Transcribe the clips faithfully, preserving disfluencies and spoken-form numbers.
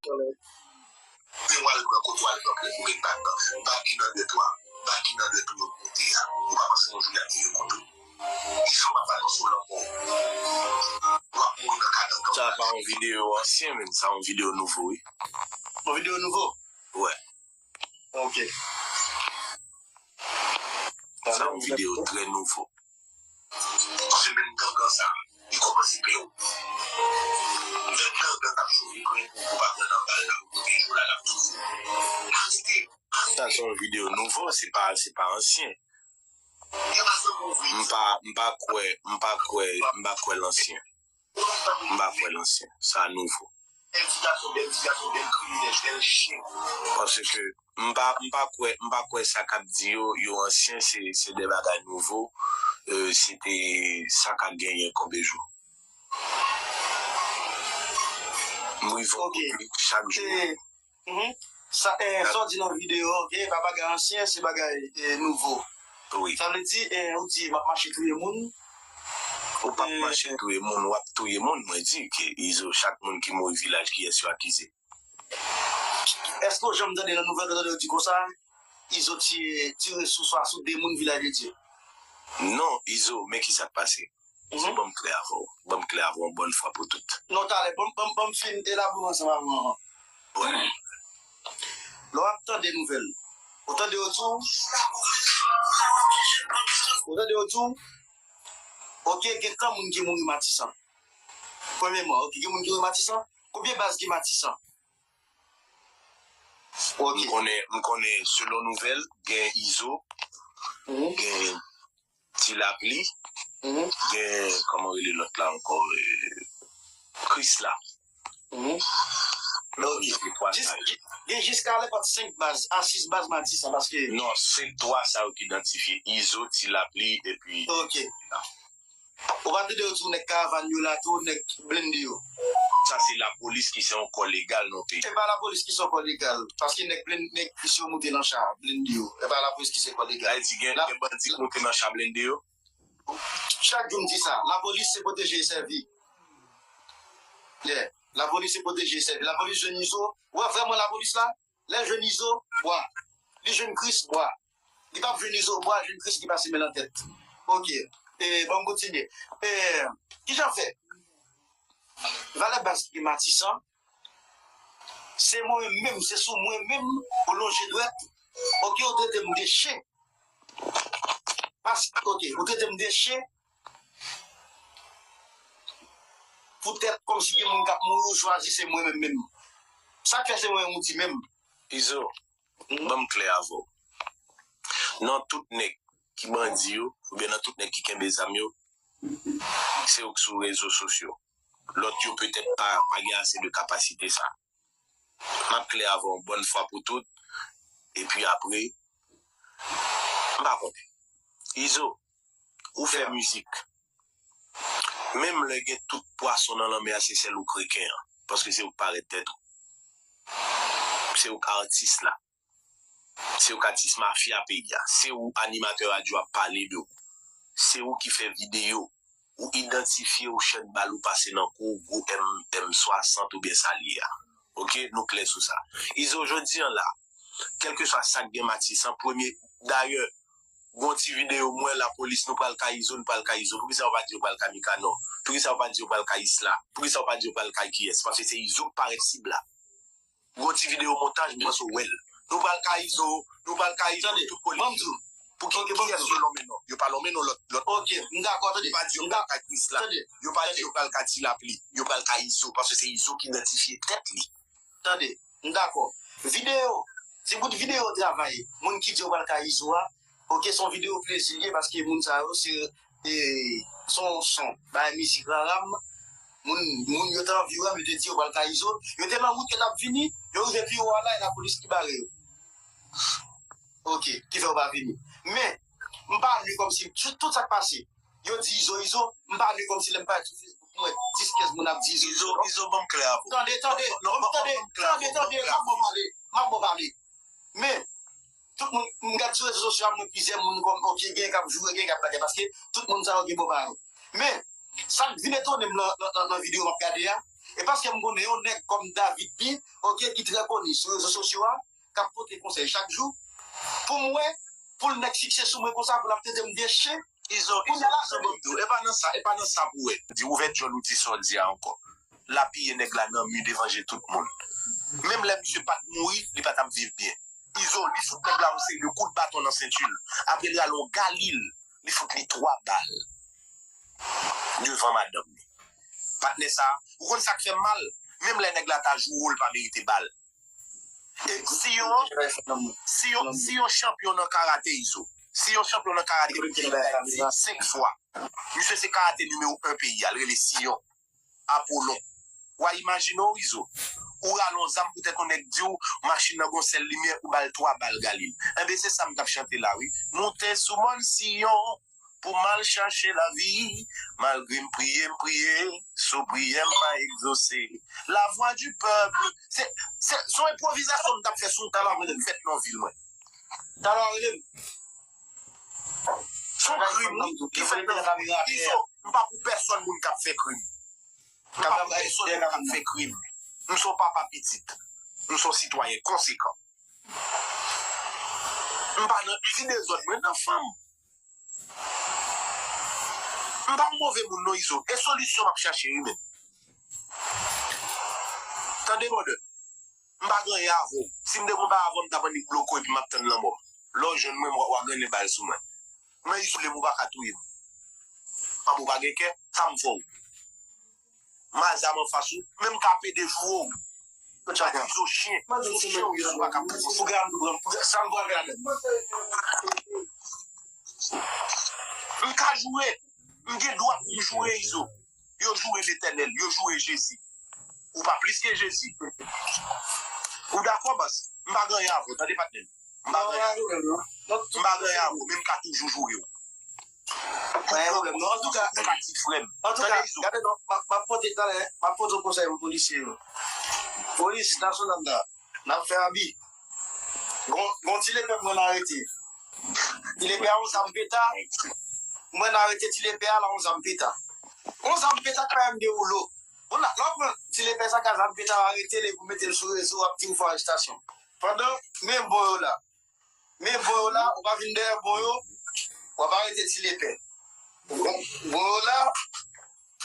konnen. Mwen w al pran kote w al pran plent ou gen bag nan. Bag ki nan dwèt ou a. Bag ki nan dwèt ou yo monte a. Ou pa panse yon jou y ap vire kont ou. Izo m ap anonse w lanmò w. W ap mouri nan kadangan w. Sa pa yon videyo ansyen, men sa yon videyo nouvo, wi. Yon videyo nouvo? Wè. Ok. Sa yon videyo trè nouvo. Paske menm gangan sa, li kòmanse pè w. Menm gangan k ap chove grenn pou ou pa pran nan bal la, pou pwoteje w la, l ap toujou. Arete, arete. Sa se yon videyo nouvo, se pa, se pa ansyen. Yo pa zanmi w vre. M pa, m pa kwè, m pa kwè, m pa kwè lansyen. M pa kwè lansyen. Sa nouvo. Bèl ti gason, bèl ti gason, bèl kriminèl, bèl chen. Paske m pa, m pa kwè, m pa kwè sa k ap di yo, yo ansyen, se, se de bagay nouvo. Euh, se te sa k ap genyen konbe jou. M rive yon kote chak jou. Mhm. Sa, eh, sa w di nan videyo, ok, e pa bagay ansyen, se bagay, eh, nouvo. Wi. Sa vle di, eh, ou di, m ap mache touye moun. Ou p ap mache touye moun, w ap touye moun, mwen di ke Izo, chak moun ki mouri vilaj, kiyès yo akize? Èske w janm tande nan nouvèl, ou tande yo di konsa, Izo tiye, tire sou swa sou de moun vilaj de Dye? Non, Izo, men ki sa k pase. Se ban m klè avè w. Ban m klè avè w yon bòn fwa pou tout. Non, talè, ban m, ban m, ban m fin elabore ansanm avè w avan. Lè w ap tande nouvèl, ou tande yo di w, ou tande yo di w, ok, gen tan moun ki mouri Matisan. Premyèman, ok, gen moun ki mouri Matisan. Konbyen baz gen Matisan? Ok. M konnen, m konnen, selon nouvèl, gen Izo, gen Ti Lapli, gen, kòman rele lòt la ankò, eh, Krisla. Men ok. Se twa sa yo. Gen jiska nenpòt senk baz, a sis baz Matisan, paske. Non, se twa sa yo ki idantifye, Izo, Ti Lapli, epi. Ok. Ou pa tande yo di w nèg karavàn yo la tou, nèg blende yo. Sa se lapolis ki se yon kò legal nan peyi. E pa lapolis ki se yon kò legal, paske nèg blen-, nèg kris yo moute nan cha, blende yo. E pa lapolis ki se kò legal. Sa vle di gen, gen bandi k moute nan cha blende yo? Chak jou m di sa, lapolis se pwoteje e sèvi. Yeah, lapolis se pwoteje e sèvi. Lapolis jwenn Izo, ou wè vrèman lapolis la? Lè l jwenn Izo, bwa. Li jwenn Kris, bwa. Li p ap jwenn Izo, bwa, jwenn Kris, li pase men nan tèt. Ok. E, bon, m kontinye. E, kijan fè? Valè baz ki Matisan, se mwen menm, se sou mwen menm, ou lonje dwèt. Ok, ou trete m de chen. Pas, ok, ou trete m de chen. Poutèt kòmsi gen moun k ap mouri, ou chwazi se mwen menm menm. Sa k fè se mwen menm ou di menm? Izo, ban m klè avè w. Nan tout nèg ki bandi yo, oubyen nan tout nèg ki kenbe zam yo, se yo k sou rezo sosyo. Lòt yo petèt pa, pa gen ase de kapasite sa. M ap klè avè w yon bòn fwa pou tout, epi apre, m pa konnen. Izo, ou fè mizik. Menm lè gen tout pwason nan lanmè a, se sèl ou k reken an, paske se ou k parèt tèt ou. Se ou k atis la. Se ou k atis mafya peyi a. Se ou animatè radyo ap pale de ou. Se ou ki fè videyo. Ou idantifye ou chèt bal ou pase nan kou ou gwo M, M swasant oubyen sa l ye a. Ok, nou klè sou sa. Izo, jodi an la, kèlkeswa sa k gen Matisan, premye, dayè, gon ti videyo, mwen, lapolis, nou pral kay Izo, nou pral kay Izo. Poukisa yo pa di yo pral kay Mikanò? Poukisa yo pa di yo pral kay Isla? Poukisa yo pa di yo pral kay kiyès? Paske se Izo k parèt sib la. Gon ti videyo montaj, m panse w wè l. Nou pral kay Izo, nou pral kay Izo, tout polis. Tande, ban m di w. Pou ki, kiyès yo lonmen non? Yo pa lonmen non lòt, lòt. Ok, m dakò, tande. Yo pa di yo pral kay Krisla. Yo pa di yo pral kay Ti Lapli. Yo pral kay Izo, paske se Izo ki idantifye tèt li. Tande, m dakò. Videyo, ti bout videyo travay, moun ki di yo pral kay Izo a, ok, se yon videyo plezi l ye, paske moun sa yo, se, e, se yon son, bay mizik raram, moun, moun yo te anvi raram, yo te di yo pral kay Izo, yo te nan wout, yo t ap vini, yo rive pi wo a la, e lapolis ki bare yo. Ok, ki fè yo pa vini. Men, m pa lwe kòmsi, tout, tout sa k pase, yo di Izo, Izo, m pa lwe kòmsi lè m parèt sou Facebook, m wè dis kenz moun ap di Izo, Izo, Izo, ban m klè avè w. Tande, tande, tande, tande, tande, m ap bon pale, m ap bon pale. Men, tout moun, m gade sou rezo sosyo a, m wè plizyè moun kòm, ok, gen k ap joure, gen k ap bagay, paske tout moun sa yo gen bon pa yo. Men, sa k vin etone m nan, nan, nan, nan videyo m ap gade a, e paske m konnen yon nèg kòm David P, oke, ki trè koni sou rezo sosyo a, k ap pote konsèy chak jou, pou m wè, pou l mèt fikse sou mwen konsa, pou l ap trete m de chen. Izo, Izo, Izo, ban m di w, e pa nan sa, e pa nan sa pou wè. Di ouvè djòl ou di sa w di a ankò. L apiye nèg la nan mi devan je tout moun. Menm lè misye pa t mouri, li pa t ap viv byen. Izo, li fout nèg la yon seri de kout baton nan senti l. Apre li rale yon galil, li fout li twa bal devan madanm li. Patnè sa, ou konn sa k fè m mal? Menm lè nèg la ta joure w, l pa merite bal. E si yon, si yon, si yon chanpyon nan karate, Izo, si yon chanpyon nan karate ki te vin Ayiti senk fwa, misye se karate nimewo en peyi a, l rele Siyon, Apolon. W a imajine w, Izo. Ou rale yon zam poutèt yon nèg di w machin nan gon sèl limyè, ou ba l twa bal, galil. Enben, se sa m t ap chante la, wi. Moute sou mòn Siyon pou m al chache lavi. Malgre m priye, m priye, sou priyè m pa egzose. La voix du peuple. Se, se, se yon enpwovizasyon m t ap fè sou yon krim ki fèt nan vil mwen. Talè w rele m. Se yon krim, wi, ki fèt nan vil. Izo, m pa pou pèsòn moun k ap fè krim. M pa pou pèsòn moun k ap fè krim. M se yon papa pitit. M se yon sitwayen konsekan. M pa nan ti dezòd, mwen nan fanm. M pa yon move moun non, Izo. E solisyon m ap chache, wi, men. Tande, brother. M pa gen anyen avè w. Si m te gen yon bagay avè w, m t ap annik bloke w epi m ap tann lanmò. Lè w jwenn mwen, w a, w a grennen bal sou mwen. Men Izo, ou pa ka touye m. Anben, ou pa gen kè, sa m fè w? M a zam anfas ou, menm ka pede joure w. Sa di Izo chen, sou chen w Izo pa ka pran. Pou gade m pran, pou sa m pran gade. M ka joure, m gen dwa pou m joure Izo. Yo joure Letènèl, yo joure Jezi. Ou pa plis ke Jezi. Ou dakò, bòs? M pa gen anyen avè w, tande patnè m. M pa gen anyen avè w. M pa gen anyen avè w, men m ka toujou joure w. Pa gen pwoblèm, non. Antouka, antouka, gade non, m ap, m ap pote talè, m ap pote yon konsèy pou polisye yo. Polis nasyonal la, n ap fè abi. Gon, gon ti lepè mwen arete. Ti lepè a yon zam peta. Mwen arete ti lepè a la yon zam peta. Yon zam peta k pa menm gen woulo. Bon, la, lè w pran ti lepè sa ka zam peta w arete l epi w mete l sou rezo w ap di w fè arestasyon. Pandan men bon yo la. Men bon yo la, ou pa vin dèyè bon yo, w ap arete ti lepè. Bon, bon yo la,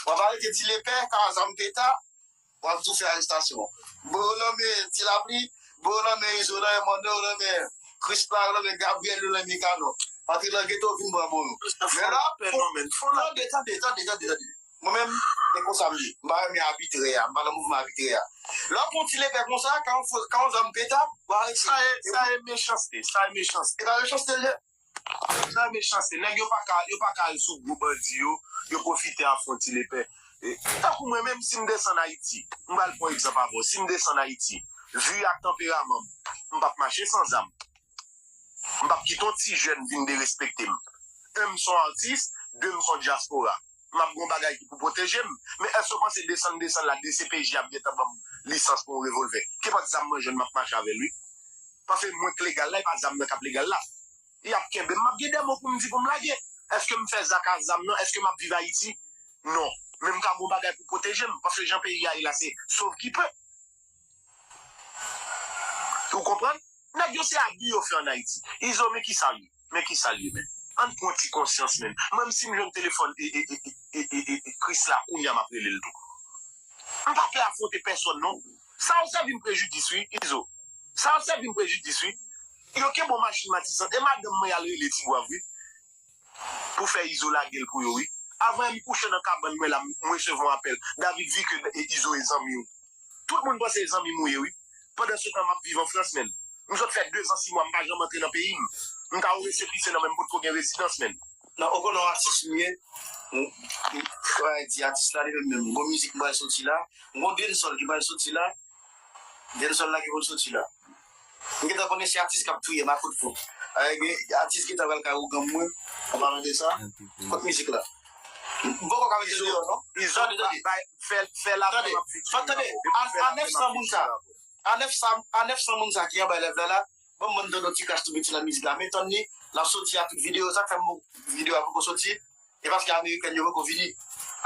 w ap arete ti lepè, ka zam peta, w ap tou fè arestasyon. Bon yo nan men ti lapli, bon yo nan men Izo, nan men Mònè, yo nan men Krispa, yo nan men Gabriel, yo nan men Mikano. Antre nan geto, vin pran bon yo. Men la, tande, tande, tande, tande, tande. Mwen menm, se konsa m ye. M pa renmen abitrè a, m pa nan mouvman abitrè a. Lè w pran yon ti lepè konsa, ka yon fo, ka yon zam peta, w arete. Sa e, sa e mechanste, sa e mechanste. E pa mechanste l ye. Sa e mechanste. Nèg yo pa ka, yo pa ka al sou gwo bandi yo, yo pwofite a fè yon ti lepè. E, tankou mwen menm, si m desann Ayiti, m pral pran egzanp avè w, si m desann Ayiti, vi ak tanperaman m, m p ap mache san zam. M p ap kite yon ti jèn vin derespekte m. Un, m se yon atis, de, m se yon dyaspora. M ap gen yon bagay ki pou pwoteje m. Men èske w panse desann, desann la, D C P J ap gentan ban m lisans pou yon revòlvè? Kenpòt zam mwen jwenn, m ap mache avè l, wi. Paske mwen k legal la, e pa zam nan k ap legal la. Y ap kenbe m, m ap gen de mo pou m di pou m lage. Èske m fè zak a zam nan? Èske m ap viv Ayiti? Non. Men m ka gen yon bagay pou pwoteje m, paske jan peyi a ye la, se sov ki pe. Ou konprann? Nèg yo se abi yo fè ann Ayiti. Izo, men kisa l ye? Men kisa l ye, men? Ann pran ti konsyans, men. Mwen menm, si m jwenn telefòn e, e, e, Krisla, kounye a m ap rele l tou. M pa pè afwonte pèsòn, non. Sa yo sèvi m prejidis, wi, Izo. Sa yo sèvi m prejidis, wi. Yo kenbe yon machin Matisan. E madanm mwen y al rele Ti Gwav, wi. Pou fè Izo lage l pou yo, wi. Avan m kouche nan kabann mwen la, m resevwa yon apèl. David Vique, e, Izo e zanmi w. Tout moun panse e zanmi m ou ye, wi. Pandan se tan, m ap viv an Frans, menn. M sot fè dezan sis mwa, m pa janm antre nan peyi m. M ta ou resepise nan menm potko gen rezidans, menn. Non, ou konnen yon atis m ye. M, m, frè di atis la, li menm menm. Gon mizik m pral soti la. Gon dancehall ki pral soti la. Dancehall la ki konn soti la. M gentan konnen se atis k ap touye m a kout fou. Ay, gen atis gentan pral kay ougan mwen. An palan de sa, kot mizik la? M poko ka mete deyò, non. Tande, tande. Fè, fè la. Tande, tande. A, a nèf san moun sa. A nèf san, a nèf san moun sa ki anba live la la. Ban m, ban m tande yon ti kras tou piti nan mizik la. Men tann li, l ap soti a tout videyo. Sa k fè m, videyo a poko soti. E paske amerikèn yo poko vini.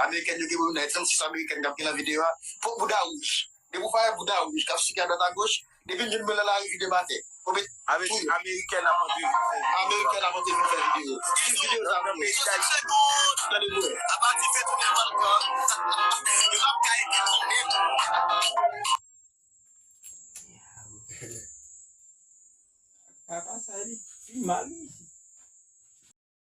Amerikèn yo gen pou vin nan trannsis amerikèn k ap gen nan videyo a. Pot bouda wouj. Depi w fè bouda wouj k ap sike adwat agoch, depi m jwenn mwen nan lari vide m atè. Ou met Amerikèn ap antre vin fè videyo. Amerikèn ap antre vin fè videyo. Swiv videyo sa pou mwen. Tande mwen. Apati fè tounen balkon. Yo p ap ka ete tounen. Papa sa li pi mal wi.